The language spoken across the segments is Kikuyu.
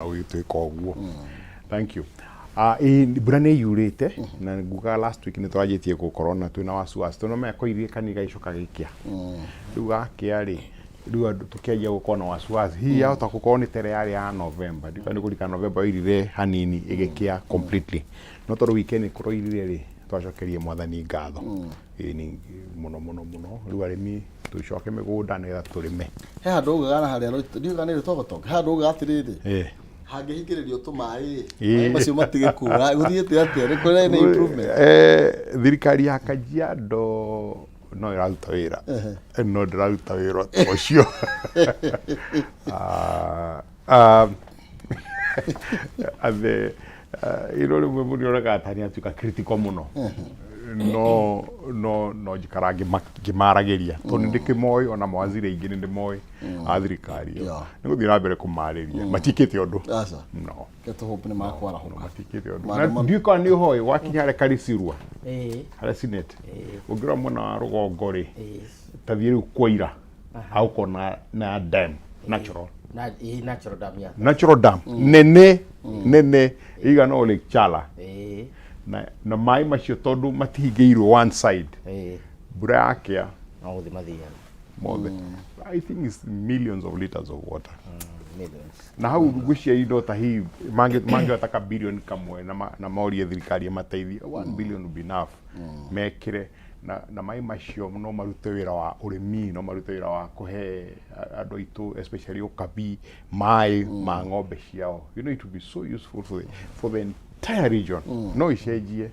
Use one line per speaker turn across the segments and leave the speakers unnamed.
Ũgĩtuĩka ũguo. Thank you. Ah, ĩĩ, mbura nĩ yurĩte na nguga last week nĩ tũranjĩtie gũkorwo na twĩna wasiwasi tondũ menya koirie kanini gagĩcoka gĩkĩa. Rĩu gakĩa rĩ, rĩu andũ tũkĩanjia gũkorwo na wasiwasi hihi yahota gũkorwo nĩ tere yarĩ ya November. Ndikana nĩ kũririkana November yoirire hanini ĩgĩkĩa completely, no tondũ weekend kũroirire rĩ, twacokerie Mwathani ngatho. Ĩĩ, nĩ mũno mũno mũno. Rĩu arĩmi tũcoke mĩgũnda nĩgetha tũrĩme.
He handũ ugaga na harĩa ndiũĩ kana nĩ rũtogotogo, he handũ ugaga atĩrĩrĩ, hangĩhingĩrĩrio tũmaĩ, maĩ macio matige kũra, gũthiĩte atĩa? Nĩ kũrĩ na improvement?
Thirikari ya Kajiado no ĩraruta wĩra, no ndĩraruta wĩra ta ũcio. Ah, athe ĩno rĩmwe mũndũ onaga ta nĩ atuĩka critical mũno, no njikara ngĩmaragĩria tondũ nĩ ndĩkĩmoĩ, ona mawaziri aingĩ nĩ ndĩmoĩ a thirikari ĩyo. Nĩ gũthiĩ na mbere kũmarĩria, matiĩkĩte ũndũ.
Aca.
No.
Reke tũ hope nĩ makwarahũka.
Matiĩkĩte ũndũ. Na ndiũĩ kana nĩ ũhoĩ wakinya harĩa Karicirua, harĩa Senate, ũngĩrora mwena wa rũgongo rĩ, ta thiĩ rĩu Kwaira hagũkorwo na dam natural.
Na ĩ natural dam ya.
Natural dam nene nene ĩigana o Lake Chala. Na maĩ macio tondũ matihingĩirwo one side, mbura yakĩa
No gũthiĩ mathiaga.
Mothe. I think it's millions of liters of water.
Millions.
Na hau ngwĩciria indo ta hihi mangĩhota ka billion kamwe na morie thirikari ĩmateithie, 1 billion would be enough mekĩre na maĩ macio no marute wĩra wa ũrĩmi, no marute wĩra wa kũhe andũ aitũ, especially Ũkabi, maĩ ma ng'ombe ciao. It would be so useful for the entire region. No icenjie.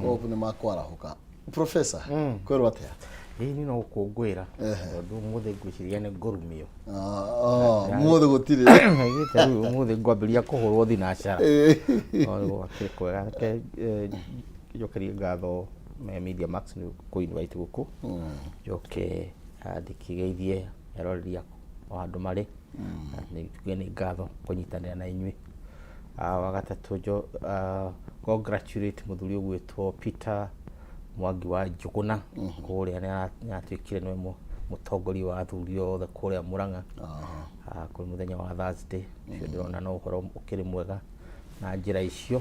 Hope nĩ makwarahũka. Professor, kwĩrwo atĩa?
Ĩĩ, niĩ no gũkũngũĩra tondũ ũmũthĩ ngwĩciria nĩ ngũrumio.
Ah, ũmũthĩ gũtirĩ.
Aigĩte rĩu ũmũthĩ ngwambĩrĩria kũhũrwo thinacara. No rĩu gũkĩrĩ kwega. Reke njokerie ngatho Media Max nĩ kũ invite gũkũ. Njoke ndĩkĩgeithie eroreri aku o handũ marĩ. Na nĩ njuge nĩ ngatho kũnyitanĩra na inyuĩ. Wa gatatũ congratulate mũthuri ũgwĩtwo Peter Mwangi wa Njũgũna kũrĩa nĩ aratuĩkire nĩwe mũtongoria wa athuri othe kũrĩa Mũrang'a. Kũrĩ mũthenya wa Thursday ũcio ndĩrona no ũhoro ũkĩrĩ mwega na njĩra icio.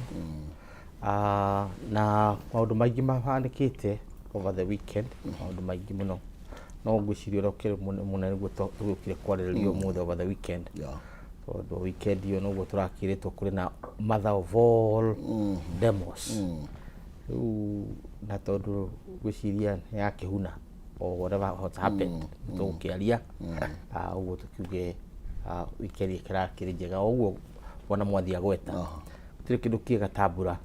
Na maũndũ maingĩ mahanĩkĩte over the weekend, maũndũ maingĩ mũno, no ngwĩciria ũrĩa ũkĩrĩ mũnene nĩguo tũgĩũkire kwarĩrĩria ũmũthĩ over the weekend, tondũ weekend ĩyo noguo tũrakĩrĩtwo kũrĩ na mother of all demos. Rĩu na tondũ ngwĩciria nĩ yakĩhuna or whatever has happened, tũgũkĩaria. Ũguo tũkiuge weekend ĩkĩrakĩrĩ njega o ũguo bwana Mwathi agweta. Gũtirĩ kĩndũ kĩega ta mbura.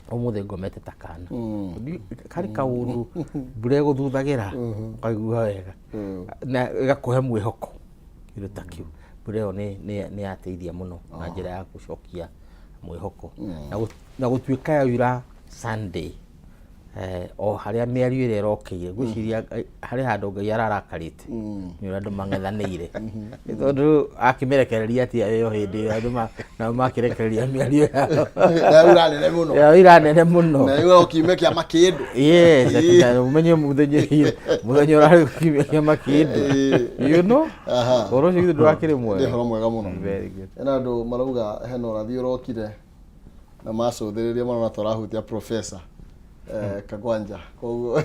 Ũmũthĩ ngomete ta kana. Karĩ kaũndũ mbura ĩgũthuthagĩra ũkaigua wega na ĩgakũhe mwĩhoko, kĩndũ ta kĩu. Mbura ĩyo nĩ yateithia mũno na njĩra ya gũcokia mwĩhoko na gũtuĩka yaura Sunday, o harĩa mĩario ĩrĩa ĩrokĩire, ngwĩciria harĩ handũ Ngai ararakarĩte nĩ ũrĩa andũ mang'ethanĩire. Nĩ tondũ akĩmĩrekereria atĩa ĩyo hĩndĩ ĩyo andũ nao makĩrekereria mĩario yao.
Yaura nene mũno.
Yaura nene mũno.
Na yaura kiumia kĩa makĩndũ.
Yes, atĩ ũmenye mũthenya ũrarĩ kiumia kĩa makĩndũ. Ũhoro ũcio githĩ ndũrakĩrĩ mwega?
Nĩ ũhoro mwega mũno.
Very good.
Hena andũ marauga hena ũrathi ũrokire na macũthĩrĩria marona tũrahutia Professor Kagwanja, koguo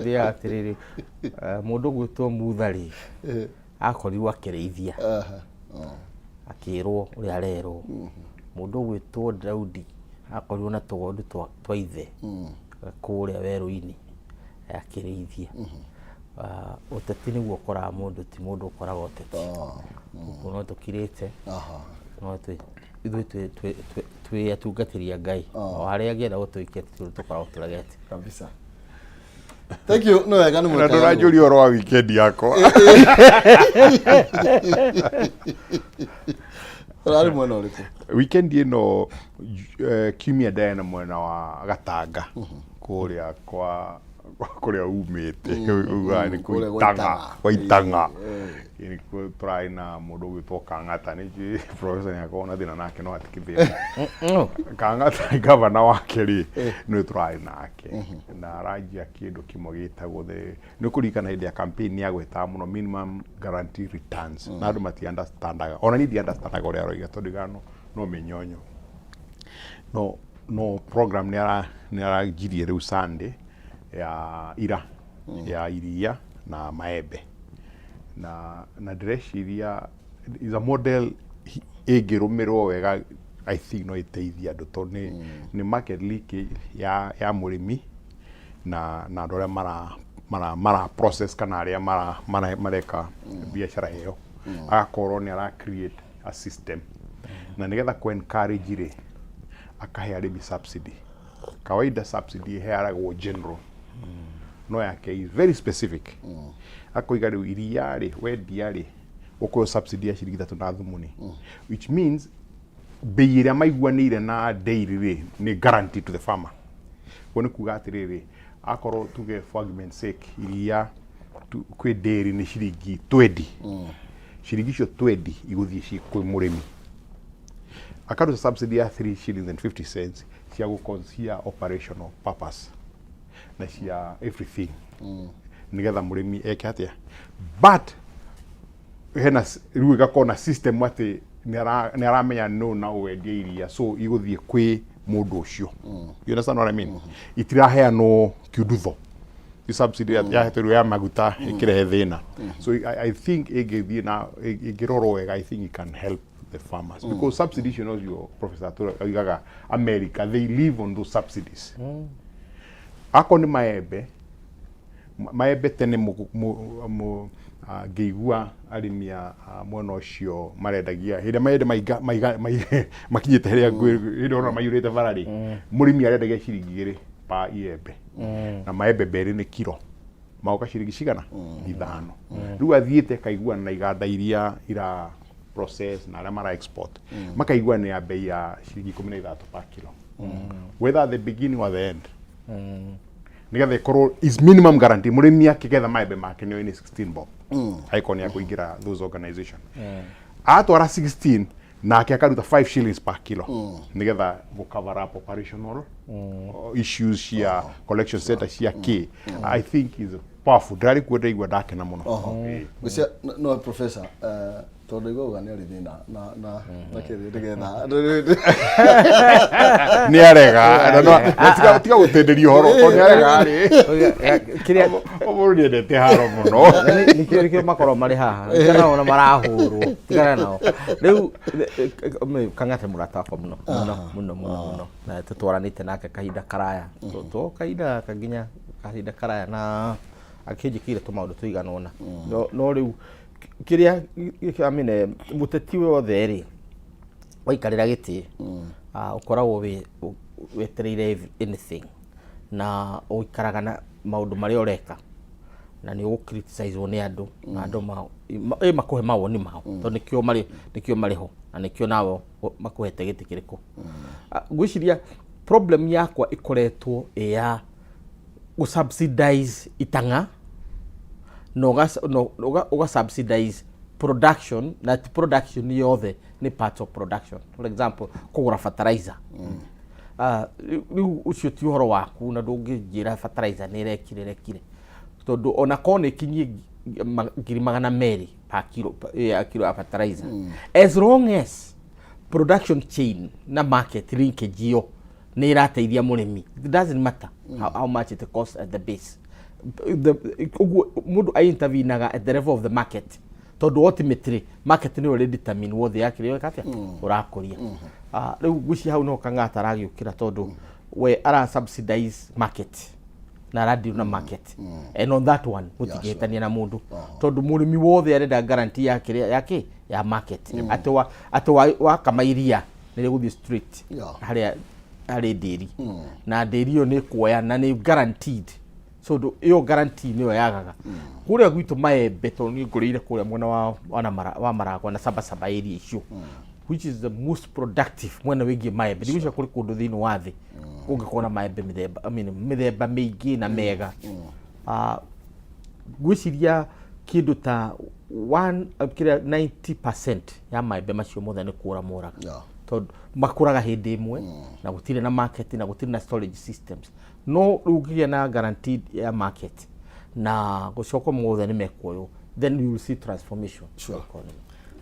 Thia atĩrĩrĩ, mũndũ ũgwĩtwo Mutha rĩ, akorirwo akĩrĩithia, akĩrwo ũrĩa arerwo. Mũndũ ũgwĩtwo Daudi akorirwo na tũgondu twa ithe kũrĩa werũ-inĩ akĩrĩithia. Ũteti nĩguo ũkoraga mũndũ, ti mũndũ ũkoraga ũteti. Ũguo no tũkirĩte, no ithuĩ twĩ atungatĩri a Ngai, o harĩa angĩenda gũtũikia tũkoragwo tũregete.
Kabisa, thank you, nĩ wega nĩ
Na
mwĩkaga.
Ndũranjũria ũhoro wa weekend yakwa.
Ũrarĩ mwena ũrĩkũ?
Weekend ĩno, kiumia ndarĩ na mwena wa Gatanga kũrĩa kwa Kũrĩa umĩte ugaga nĩ
Kũrĩa
gwa
gwa
itang'a, gwa itang'a. Nĩkuo tũrarĩ na mũndũ ũgwĩtwo Kang'ata. Nĩ njũĩ professor nĩ akoragwo na thĩna nake, no hatikĩ thĩna. Kang'ata gavana wake rĩ, nĩwe tũrarĩ nake na aranjia kĩndũ kĩmwe gĩtagwo the, nĩ ũkũririkana hĩndĩ ya campaign nĩ agwetaga mũno minimum guarantee returns, na andũ mati understandaga, ona niĩ ndi understandaga ũrĩa aroiga tondũ ndiugaga no mĩnyonyo no program nĩ aranjirie rĩu Sunday ya ira ya iria na maembe, na ndĩreciria is a model ĩngĩrũmĩrwo wega. I think no ĩteithie andũ tondũ nĩ market leakage ya mũrĩmi na andũ arĩa mara process kana arĩa mareka biacara ĩyo, agakorwo nĩ ara create a system na nĩgetha kũ encourage rĩ, akahe arĩmi subsidy. Kawaida subsidy ĩheanagwo general, no yake is very specific. Akoiga rĩu iria rĩ, wendia rĩ, ũkũheo subsidy ya ciringi 3 na thumuni, which means bei ĩrĩa maiguanĩire na dairy rĩ, nĩ guarantee to the farmer. Koguo nĩ kuga atĩrĩrĩ, akorwo tuge for argument sake iria kwĩ dairy nĩ ciringi 20, ciringi icio 20 igũthiĩ ci kwĩ mũrĩmi, akaruta subsidy ya 3 shillings and 50 cents cia cia operational purpose na cia everything, nigetha mũrĩmi eke atĩa. But hena rĩu ĩgakorwo na system atĩ nĩ aramenya no na wendia iria, so igũthiĩ kwĩ mũndũ ũcio. You understand what I mean? Itiraheanwo kiundutho. I subsidy yahetwo ya maguta ĩkĩrehe thĩna. So I think ĩngĩthiĩ na ĩngĩrorwo wega, I think it can help the farmers, because subsidy icio nocio Professor Atura oigaga America they live on those subsidies. Akorwo nĩ maembe, maembe tene ngĩigua arĩmi a mwena ũcio marendagia hĩndĩ ĩrĩa maembe makinyĩte harĩa hĩndĩ ũrona maiyũrĩte bara rĩ, mũrĩmi arendagia ciringi 2 pa iembe, na maembe merĩ nĩ kiro magoka ciringi cigana? 5. Rĩu athiĩte akaiguana na iganda iria ira process na arĩa mara export, makaiguanĩra bei ya ciringi 16 pa kilo, whether at the beginning or the end, nigetha ĩkorwo is minimum guarantee. Mũrĩmi akĩgetha maembe make nĩ nĩ 16 bob, angĩkorwo nĩ akũingĩra those organization, atwara 16 nake akaruta 5 shillings per kilo nigetha gũ cover up operational issues cia collection center cia k. I think is powerful. Ndĩrarĩ kuo, ndĩraigua ndakena mũno.
Ĩĩ. Ngwĩciria no professor, tondũ igua nĩ arĩ thĩna na kĩrĩ nĩgetha
Nĩ arega na tiga gũtĩndĩria ũhoro tondũ nĩ arega rĩ.
Kĩrĩa
Mũndũ nĩendete haro mũno.
Nĩkĩo makorwo marĩ haha. Tigana nao na marahũrwo, tigana nao rĩu. Kang'ata mũrata wakwa mũno mũno mũno mũno mũno, na tũtwaranĩte nake kahinda karaya, to kahinda gaka nginya kahinda karaya, na akĩnjĩkĩire tũmaũndũ tũigana ũna. No rĩu kĩrĩa, I mean, mũteti wothe rĩ, waikarĩra gĩtĩ, ũkoragwo wĩ wetereire anything, na ũikaraga na maũndũ marĩa ũreka, na nĩ ũgũ criticize nĩ andũ, na andũ makũhe mawoni mao tondũ nĩkĩo marĩ ho na nĩkĩo nawe makũhete gĩtĩ kĩrĩkũ. Ngwĩciria problem yakwa ĩkoretwo ĩ ya gũ subsidize itang'a na ũga subsidize production, na ti production yothe, nĩ parts of production. For example, kũgũra fertilizer. Rĩu ũcio ti ũhoro waku, na ndũngĩnjĩra fertilizer nĩ ĩrekire tondũ ona korwo nĩ ĩkinyie 200,000 per kilo ya kilo ya fertilizer, as long as production chain na market linkage ĩyo nĩ ĩrateithia mũrĩmi, it doesn't matter how much it costs at the base. Ũguo mũndũ aintervenaga at the level of the market, tondũ ultimately market nĩyo ĩrĩ determine wothe ya kĩrĩa ũreka atĩa ũrakũria. Rĩu ngwĩciria hau no Kang'ata aragĩũkĩra tondũ we ara subsidize market na aradeal na market, and on that one mũtingĩhĩtania na mũndũ tondũ mũrĩmi wothe arenda guarantee ya kĩrĩa ya kĩ ya market, atĩ wakama iria nĩ rĩgũthiĩ straight harĩa harĩ ndĩri, na ndĩri ĩyo nĩ kuoya na nĩ guaranteed. So ĩyo guarantee nĩyo yagaga kũrĩa gwitũ maembe, tondũ niĩ ngũrĩire kũrĩa mwena wa Maragwa na Sabasaba area icio. Which is the most productive mwena wĩgiĩ maembe. Ndigwĩciria kũrĩ kũndũ thĩinĩ wa thĩ kũngĩkorwo na maembe mĩthemba, I mean, mĩthemba mĩingĩ na mega. Ngwĩciria kĩndũ ta one kĩrĩa 90% ya maembe macio mothe nĩ kũra moraga, tondũ makũraga hĩndĩ ĩmwe na gũtirĩ na market na gũtirĩ na storage systems. No rĩu ũngĩgĩa na guaranteed ya market na gũcoka mothe nĩ mekuoywo, then you will see transformation economy.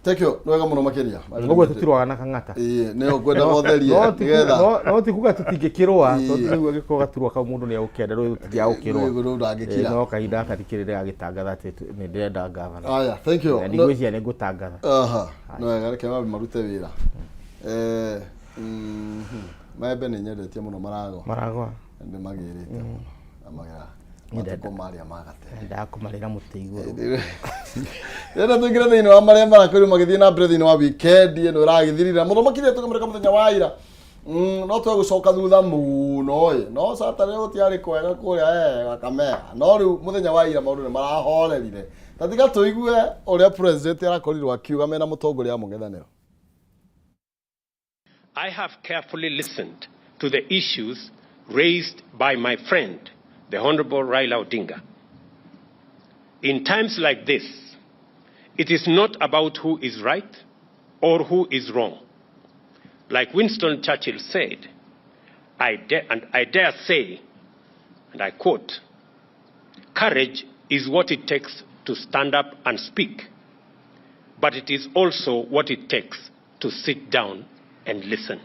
Thank you, nĩ wega mũno makĩria.
Ũguo tũtirwaga na Kang'ata.
Ĩĩ, nĩyo ngwenda gũtheria
No ti
nĩgetha
no ti kuga tũtingĩkĩrũa, tondũ rĩu angĩkorwo gaturwa kau mũndũ nĩ egũkenda, rĩu tũtingĩagũkĩrũa.
Rĩu ndangĩkira.
No kahinda gaka ndikĩrĩ agĩtangatha atĩ nĩ ndĩrenda ngavana.
Aya, thank you.
Na ndigwĩciria nĩ ngũtangatha.
Aha, nĩ wega, reke mambe marute wĩra. Maembe nĩ nyendetie mũno maragwa.
Maragwa.
Nĩ magĩrĩte mũno. Na magira matukũ marĩa ma gatene.
Endaga kũmarĩra mũtĩ igũrũ.
Rĩrĩa tũingĩre thĩinĩ wa marĩa marakorirwo magĩthiĩ na mbere thĩinĩ wa weekend ĩno ĩragĩthirire mũthamaki rĩrĩa tũkĩmũrĩka mũthenya wa ira, no twegũcoka thutha mũno ĩ, no Saturday gũtiarĩ kwega kũrĩa Kakamega, no rĩu mũthenya wa ira maũndũ nĩ marahorerire. Ta tiga tũigue ũrĩa president arakorirwo akiuga mena mũtongoria wa mũng'ethanĩro.
I have carefully listened to the issues raised by my friend, the Honorable Raila Odinga. In times like this, it is not about who is right or who is wrong. Like Winston Churchill said, and I dare say, and I quote, "Courage is what it takes to stand up and speak, but it is also what it takes to sit down and listen."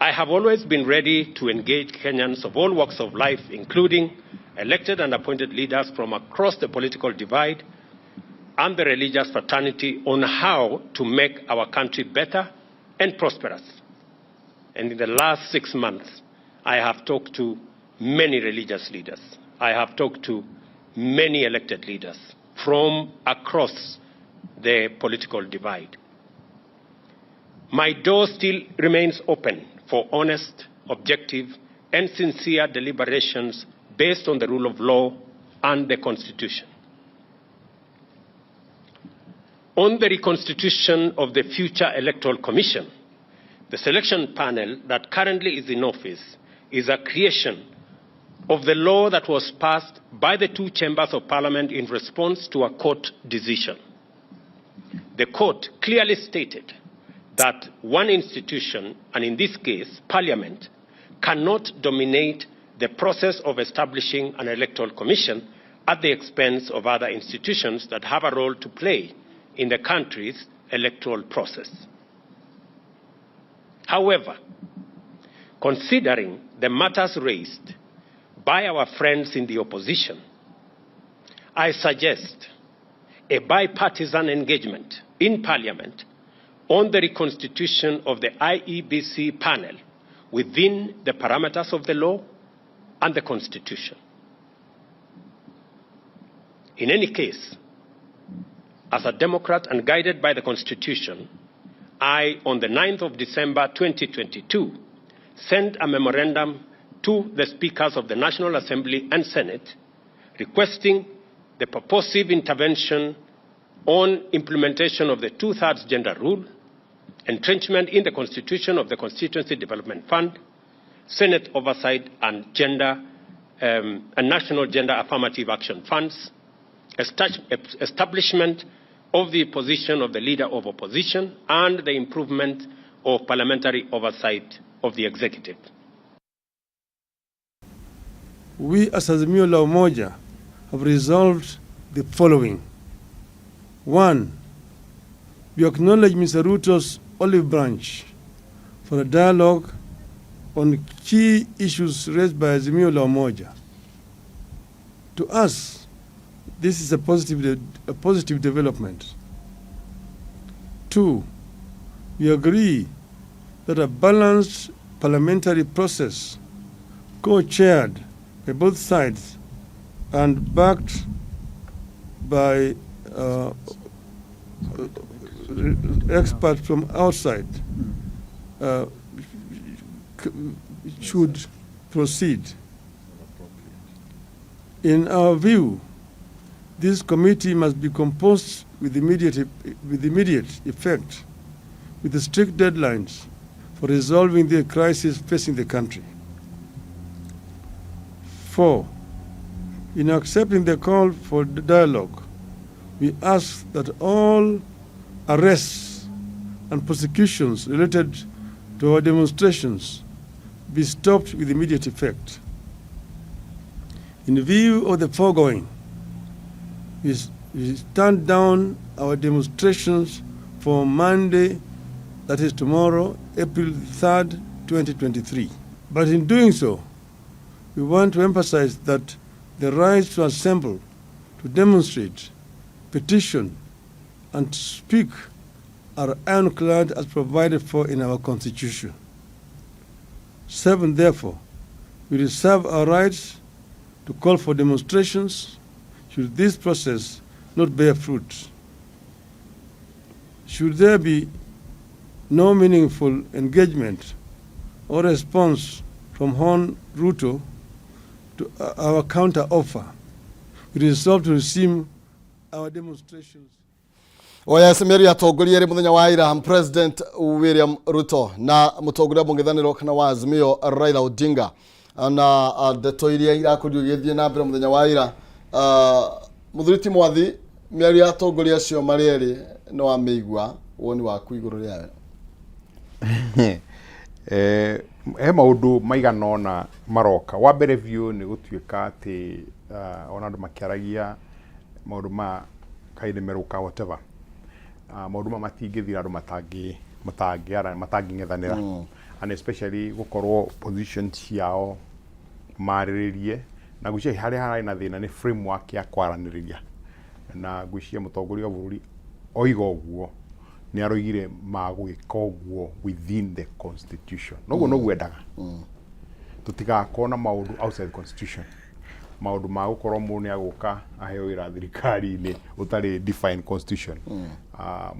I have always been ready to engage Kenyans of all walks of life, including elected and appointed leaders from across the political divide and the religious fraternity, on how to make our country better and prosperous. And in the last 6 months, I have talked to many religious leaders. I have talked to many elected leaders from across the political divide. My door still remains open for honest, objective, and sincere deliberations based on the rule of law and the Constitution. On the reconstitution of the future Electoral Commission, the selection panel that currently is in office is a creation of the law that was passed by the two chambers of parliament in response to a court decision. The court clearly stated that one institution, and in this case, parliament, cannot dominate the process of establishing an electoral commission at the expense of other institutions that have a role to play in the country's electoral process. However, considering the matters raised by our friends in the opposition, I suggest a bipartisan engagement in Parliament on the reconstitution of the IEBC panel within the parameters of the law and the Constitution. In any case, as a Democrat and guided by the Constitution, I, on the 9th of December 2022, sent a memorandum to the Speakers of the National Assembly and Senate requesting the purposive intervention on implementation of the two-thirds gender rule, entrenchment in the Constitution of the Constituency Development Fund, Senate oversight and gender, and National Gender Affirmative Action Funds, establishment of the position of the Leader of Opposition, and the improvement of parliamentary oversight of the executive.
We as Azimio La Umoja have resolved the following. 1, we acknowledge Mr. Ruto's olive branch for a dialogue on key issues raised by Azimio La Umoja. To us, this is a positive development. 2, we agree that a balanced parliamentary process co-chaired by both sides and backed by experts from outside should proceed. In our view, this committee must be composed with immediate effect with strict deadlines for resolving the crisis facing the country. 4, in accepting the call for dialogue, we ask that all arrests and prosecutions related to our demonstrations be stopped with immediate effect. In view of the foregoing, we stand down our demonstrations for Monday, that is tomorrow, April 3rd, 2023. But in doing so, we want to emphasize that the right to assemble, to demonstrate, petition, and to speak are ironclad as provided for in our Constitution. 7, therefore, we reserve our rights to call for demonstrations should this process not bear fruit. Should there be no meaningful engagement or response from Hon Ruto to our counter offer, we resolve to resume our demonstrations.
Oya mĩario ya atongoria erĩ mũthenya wa ira, President William Ruto na mũtongoria wa mũng'ethanĩro kana wa Azimio Raila Odinga, na ndeto iria irakorirwo igĩthiĩ na mbere mũthenya wa ira. Mũthuri ti Mwathi, mĩario ya atongoria acio marĩ erĩ nĩ wamĩigua, woni waku igũrũ rĩayo?
He maũndũ maigana ũna maroka. Wa mbere biũ nĩ gũtuĩka atĩ ona andũ makĩaragia maũndũ ma kaĩ nĩ merũka, whatever, maũndũ maya matingĩthira andũ matangĩ matangĩng'ethanĩra, and especially gũkorwo position ciao marĩrĩrie. Na ngwĩciria harĩa hararĩ na thĩna nĩ framework ya kwaranĩrĩria, na ngwĩciria mũtongoria wa bũrũri oiga ũguo nĩ aroigire magwĩka ũguo within the constitution. Noguo noguo endaga tũtigakorwo na maũndũ outside the constitution, maũndũ ma gũkorwo mũndũ nĩ agũka aheo wĩra thirikari-inĩ ũtarĩ defined constitution,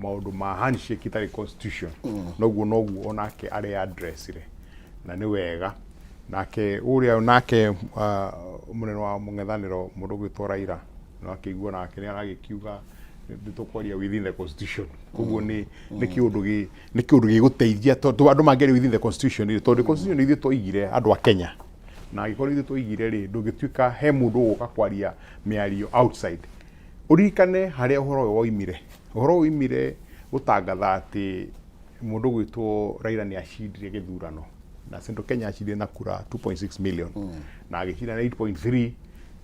maũndũ ma handshake itarĩ constitution. Noguo onake arĩa addressire na nĩ wega nake ũrĩa nake mũnene wa mũng'ethanĩro, mũndũ ũgwĩtwo Raila, no akĩigua nake nĩ aragĩkiuga nĩ tũkwaria within the constitution. Koguo nĩ kĩũndũ gĩgũteithia tondũ andũ mangĩaria within the constitution rĩ, tondũ constitution ithuĩ twaigire andũ a Kenya, na angĩkorwo ithuĩ twaigire rĩ, ndũngĩtuĩka he mũndũ ũgũka kwaria mĩario outside. Ũririkane harĩa ũhoro ũyũ woimire. Ũhoro ũyũ woimire gũtangatha atĩ mũndũ ũgwĩtwo Raila nĩ acindire gĩthurano na Central Kenya acindire na kura 2.6 million na agĩcinda na 8.3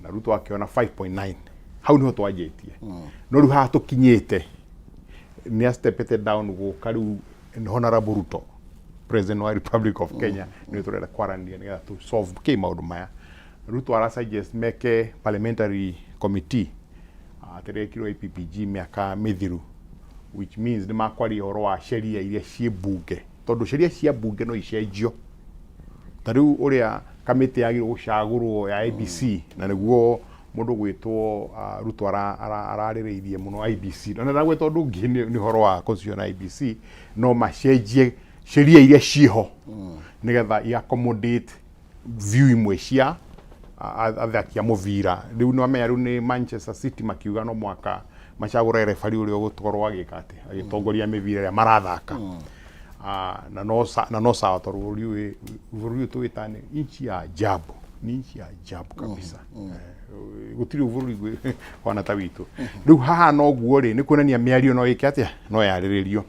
na Ruto akĩona 5.9. Hau niho twanjĩtie, no rĩu haha tũkinyĩte nĩ astepete down gũka rĩu Honorable Ruto, President wa Republic of Kenya, nĩ tũrenda kwaranĩria nĩgetha tũ solve kĩ maũndũ maya. Ruto ara suggest meke parliamentary committee atĩrekirwo IPPG mĩaka mĩthiru, which means nĩ makwaria ũhoro wa sheria iria ciĩ mbunge, tondũ sheria cia mbunge no icenjio. Ta rĩu ũrĩa kamĩtĩ yagĩrĩirwo gũcagũrwo ya IEBC, na nĩguo mũndũ gwĩtwo Ruto ararĩrĩirie mũno IEBC, na ndagwĩta ũndũ ũngĩ nĩ ũhoro wa constitution ya IEBC. No macenjie sheria iria ciĩho nĩgetha i accommodate view imwe cia athaki a mũbira. Rĩu nĩ wamenya rĩu nĩ Manchester City makiuga no mwaka macagũre referee ũrĩa ũgũkorwo agĩka atĩ agĩtongoria mĩbira ĩrĩa marathaka. Na no sawa, tondũ bũrũri ũyũ tũwĩtaga nĩ nchi ya ajabu, ni nchi ya ajabu kabisa. Gũtirĩ bũrũri wana ta witũ. Rĩu haha noguo rĩ, nĩ kuonania mĩario no ĩke atĩa, no yarĩrĩrio.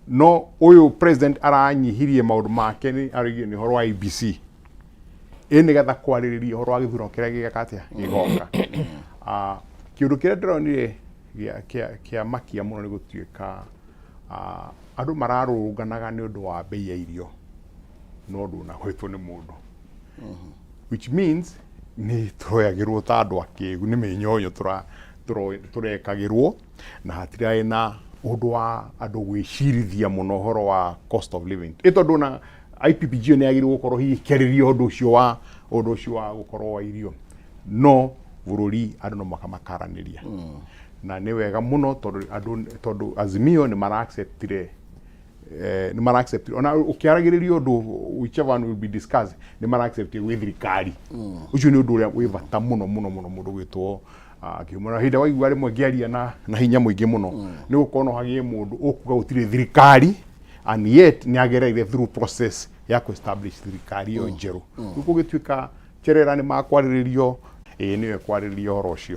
No ũyũ president aranyihirie maũndũ make, nĩ araugire nĩ ũhoro wa IEBC ĩ nĩgetha kwarĩrĩria ũhoro wa gĩthurano kĩrĩa gĩgeka atĩa gĩgoka. Kĩũndũ kĩrĩa ndĩronire kĩa makia mũno nĩ gũtuĩka andũ mararũrũnganaga nĩ ũndũ wa bei ya irio, no ndũnagwetwo nĩ mũndũ, which means nĩ tũroyagĩrwo ta andũ akĩgu, nĩ mĩnyonyo tũrekagĩrwo na hatirarĩ na ũndũ wa andũ gwĩcirithia mũno ũhoro wa cost of living. Ĩ tondũ na IPPG nĩ yagĩrĩirwo gũkorwo hihi ĩkĩarĩrĩria ũndũ ũcio wa gũkorwo wa irio, no bũrũri andũ no mũhaka makaranĩria. Na nĩ wega mũno tondũ andũ, tondũ Azimio nĩ mara acceptire, nĩ mara accept ona ũkĩaragĩrĩria ũndũ, whichever one will be discussed, nĩ mara accept gwĩ thirikari. Ũcio nĩ ũndũ ũrĩa wĩ bata mũno mũno mũno. Mũndũ gwĩtwo Kĩhumo na hĩndĩ waigua rĩmwe ngĩaria na hinya mũingĩ mũno, nĩ gũkorwo no hagĩe mũndũ ũkuga gũtirĩ thirikari. And yet nĩ agereire through process ya kũ establish thirikari ĩyo njerũ. Rĩu kũgĩtuĩka Cherera nĩ makwarĩrĩrio, ĩĩ, nĩyo ĩkwarĩrĩria ũhoro ũcio.